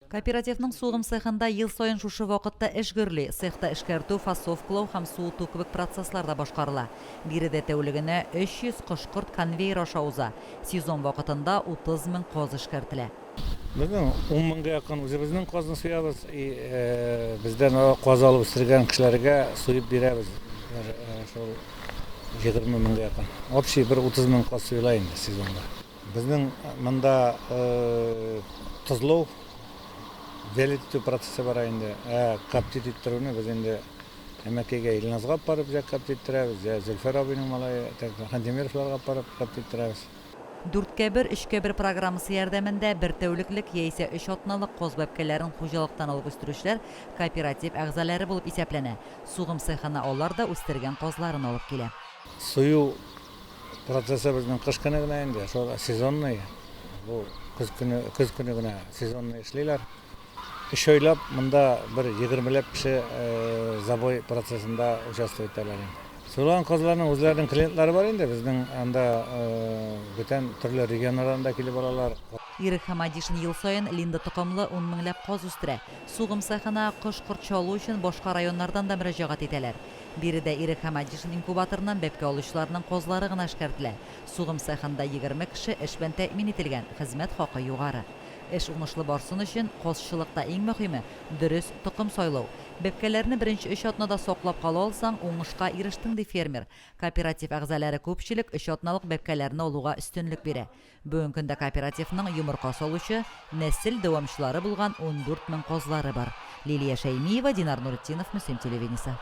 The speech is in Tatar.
Кооперативның сугым цехында ел саен шушы вакытта эш гөрли. Цехта эшкәртү, фасовкалау һәм суыту кебек процесслар да башкарыла. Биредә тәүлегенә 300 кош-корт конвейер аша уза. Сезон вакытында 30 мең каз эшкәртелә. Безнең ун меңгә якын үзебезнең казны суябыз. И бездән каз алып үстергән кешеләргә суеп бирәбез. Бер шул 20 меңгә якын. Общий бер 30 мең каз суела инде сезонда. Безнең монда тозлау, вялить итү процессы бара инде. Ә коптить иттерүне без инде Әмәкәйгә Илназга алып барып җә коптить иттерәбез, җә Зөлфәр абыйның малае Хантимировларга алып барып коптить иттерәбез. Дүрткә бер, өчкә бер программасы ярдәмендә бер тәүлеклек яисә өч атналык каз бәбкәләрен хуҗалыктан алып үстерүчеләр кооператив әгъзалары булып исәпләнә. Сугым цехына алар да үстергән казларын алып килә. Сую Процессы безнең кыш көне генә инде, шул сезонный, бу көз көне, көз көне генә сезонный эшлиләр. Өч айлап монда бер егермеләп кеше забой процессында участвовать итәләр инде. Суйган казларның үзләренең клиентлары бар инде, безнең анда бүтән төрле регионнардан да килеп алалар. Ирек Хамадишин ел саен Линда токымлы ун меңләп каз үстерә. Сугым цехына кош-корт чалу өчен башка районнардан да мөрәҗәгать итәләр. Биредә Ирек Хәмәтҗишин инкубаторыннан бәбкә алучыларның казлары гына эшкәртелә. Сугым цехында 20 кеше эш белән тәэмин ителгән, хезмәт хакы югары. Эш уңышлы барсын өчен, казчылыкта иң мөһиме, дөрес токым сайлау. Бәбкәләрне беренче өч атнада саклап кала алсаң, уңышка ирештең, ди фермер. Кооператив әгъзалары күпчелек өч атналык бәбкәләрне алуга өстенлек бирә. Бүгенге көндә кооперативның йомырка салучы, нәсел дәвамчылары булган 14 мең казлары бар. Лилия Шәймиева, Динар Нуретдинов, Мөслим телевидениесе.